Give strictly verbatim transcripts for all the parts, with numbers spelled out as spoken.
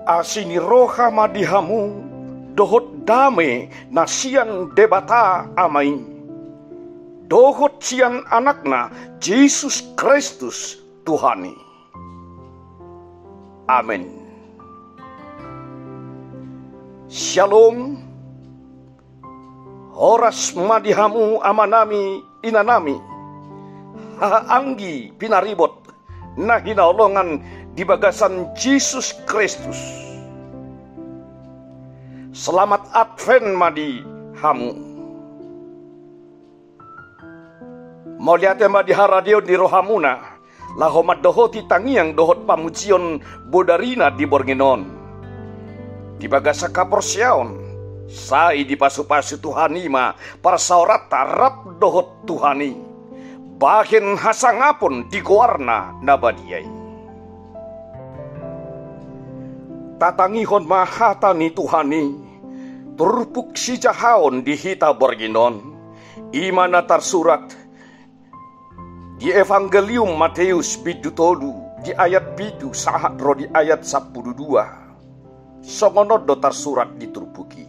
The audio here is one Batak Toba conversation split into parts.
Asi ni roha ma di hamu dohot dame na sian Debata Ama i, dohot sian Anakna Jesus Kristus Tuhan i. Amen. Syalom. Horas ma di hamu amanami, inanami, hahaanggi pinaribot na hinaholongan di bagasan Jesus Kristus. Selamat Advent ma di hamu. Mauliate ma di haradeon ni rohamuna, laho mandohoti tangiang dohot pamujion bodarina di borngin on. Di bagasan haporseaon, sai dipasupasu Tuhan i ma parsaoranta rap dohot Tuhan i, bahen hasangapon di goarna na badia i. Tatangihon ma hata ni Tuhan i, turpuk sijahaon di hita borngin on, i ma na tarsurat di Evangelium Mateus bindu tolu, di ayat pitu sahat ro di ayat sampulu dua. Songon on do tarsurat di turpuk i.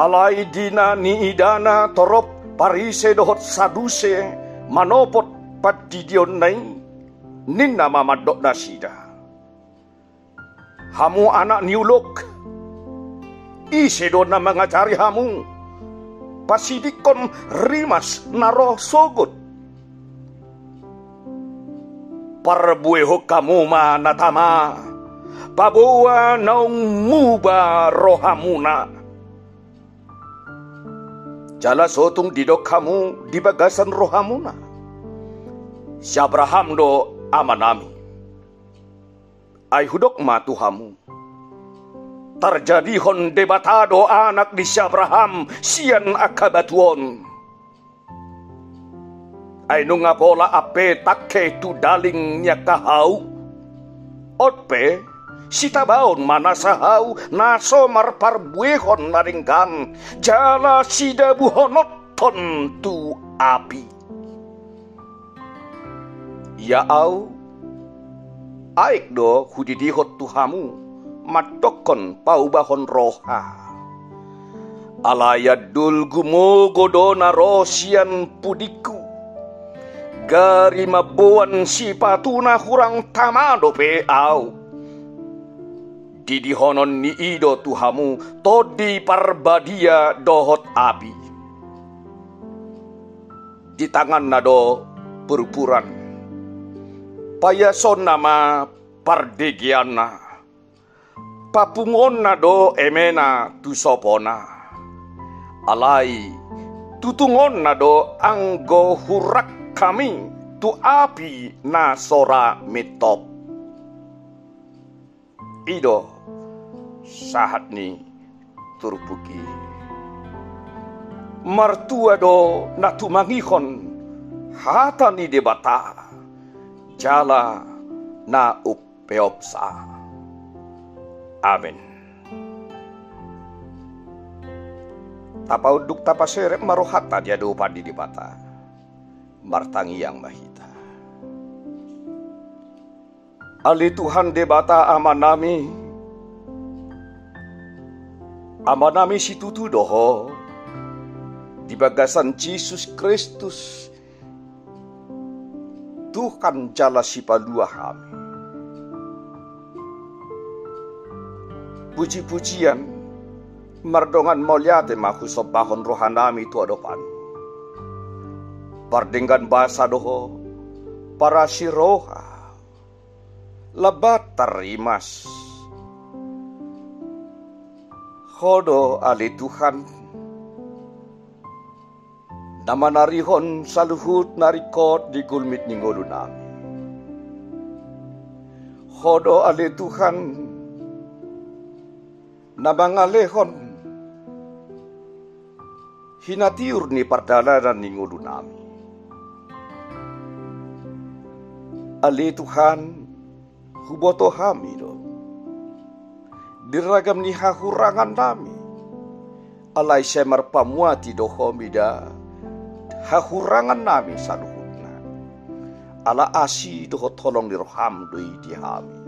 Alai di na niidana torop Parise dohot Saduse manopot pandidionna i, ninna ma mandok nasida: Hamu anak ni ulok, ise do na mangajari hamu pasidingkon rimas na ro sogot? Parbuehon hamu ma na tama, paboa naung muba rohamuna. Jala so tung didok hamu di bagasan rohamuna: Si Abraham do amanami. Ai hudok ma tu hamu: Tarjadihon Debata do anak ni si Abraham sian angka batu on. Ai nunga pola ampe tangke tu daling ni angka hau. On pe, sitabaon ma nasa hau na so marparbuehon na denggan, jala sidabuhononhon tu api. Ia au, aek do hudidihon tu hamu mandokkon paubahon roha. Alai andul gumogo do na ro sian pudingku. Gari mamboan sipatu na hurang tama dope au. Didihonon ni i do tu hamu Tondi Parbadia dohot api. Di tanganna do purpuran, paiasonna ma pardegeanna, papungonna do emena tu sopona. Alai tutungonna do anggo hurang hami tu api na so ra mintop. I do sahat ni turpuk i. Martua do na tumangihon hata ni Debata, jala na umpeopsa. Amen. Tapaunduk, tapaserep ma rohanta di adopan ni Debata. Martangiang ma hita. Ale Tuhan Debata Amanami, Amanami situtu do Ho, di bagasan Jesus Kristus, Tuhan jala Sipalua hami. Puji-pujian mardongan mauliate ma husombahon rohanami tu adopanMu. Pardenggan basa do Ho, parasi roha, lambat tarrimas. Ho do ale Tuhan, na manarihon saluhut na ringkot di gulmit ni ngolunami. Ho do ale Tuhan, na mangalehon hinatiur ni pardalanan ni ngolunami. Ale Tuhan, huboto hami do di ragam ni hahurangannami, alai sai marpamuati do Ho mida hahurangannami saluhutna. Ala asi dohot holong ni roham do i di hami.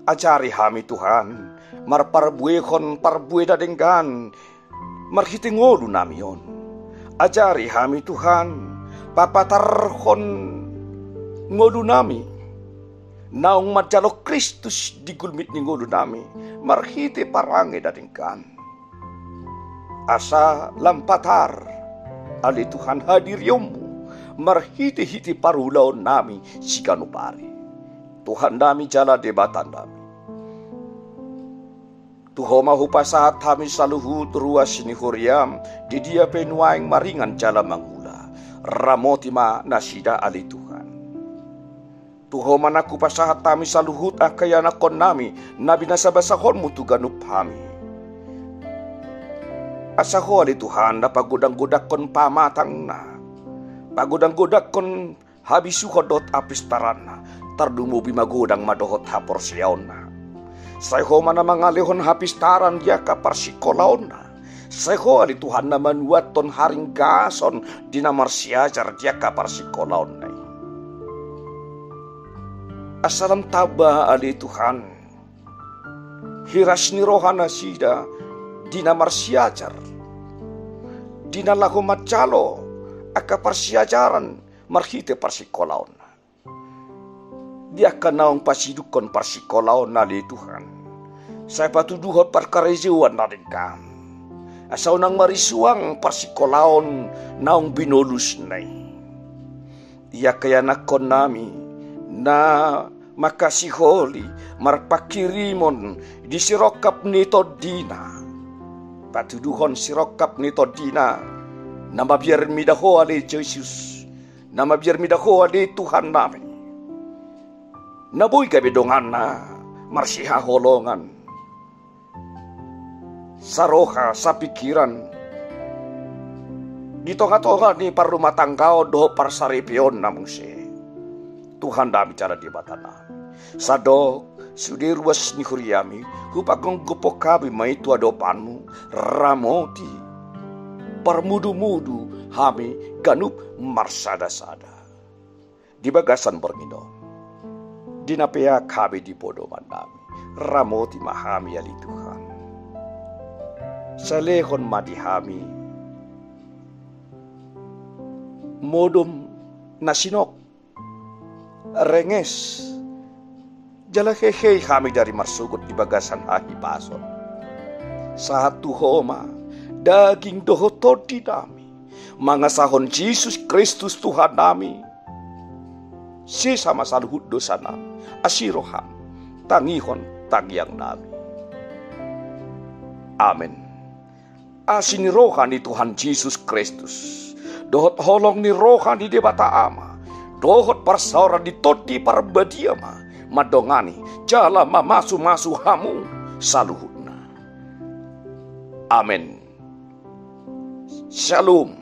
Ajari hami Tuhan, marparbuehon parbue na denggan marhite ngolu nami on. Ajari hami Tuhan, papatarhon ngolu nami naung manjalo Kristus di gulmit ni ngolu nami marhite parange na denggan. Asa lam patar ale Tuhan hadirionmu marhite-hite parulaon nami siganup ari. Tuhan nami jala Debata nami, tu Ho ma hupasahat hami saluhut ruas ni huriam, di dia pe nuaeng maringan jala mangula. Ramoti ma nasida ale Tuhan. Tu Ho ma nang hupasahat hami saluhut angka ianakhon nami na binasabasahonmu tu ganup hami. Asa Ho ale Tuhan na pagodang-godangkon pamatangna, pagodang-godangkon habisuhon dohot hapistaranna, tarlumobi magodang ma dohot haporseaonna. Sai Ho ma na mangalehon hapistaran di angka parsingkolaonna. Sai Ho ale Tuhan na manuathon haringgason di na marsiajar di angka parsingkolaonna i. Asa lam tamba ale Tuhan hiras ni roha nasida di na marsiajar, di na laho manjalo angka parsiajaran marhite parsingkolaonna. Di angka naung pasidukkon parsingkolaonna ale Tuhan, sai patuduhon parkarejoan na denggan. Asa unang marisuang parsingkolaon naung binolusna i. Di angka ianakhon nami na mangkasiholi marpanghirimon di sirongkap ni tondina, patuduhon sirongkap ni tondina na mabiar mida Ho ale Jesus, na mabiar mida Ho ale Tuhan nami, na boi gabe donganna marsihaholongan, saroha, sapingkiran di tonga-tonga ni parrumatanggaon dohot parsaripeonna muse. Tuhan nami jala Debata nami, sandok sude ruas ni huriam i hupagomgophon hami ma i tu adopanmu, ramoti, parmudu-mudu hami ganup marsada-sada di bagasan borngin on. Di na peak hami di podoman nami, ramoti ma hami ale Tuhan. Sai lehon ma di hami modom na sinok, renges, jala hehe hami dari marsogot di bagasan hahipason. Sahat tu Ho ma daging dohot tondi nami, mangasahon Jesus Kristus Tuhan nami. Sesa ma saluhut dosa nami, asi roham tangihon tangiang nami. Amen. Asi ni roha ni Tuhan Jesus Kristus, dohot holong ni roha ni Debata Ama, dohot parsaoran ni Tondi Parbadia ma mandongani jala mamasu-masu hamu saluhutna. Amen. Shalom.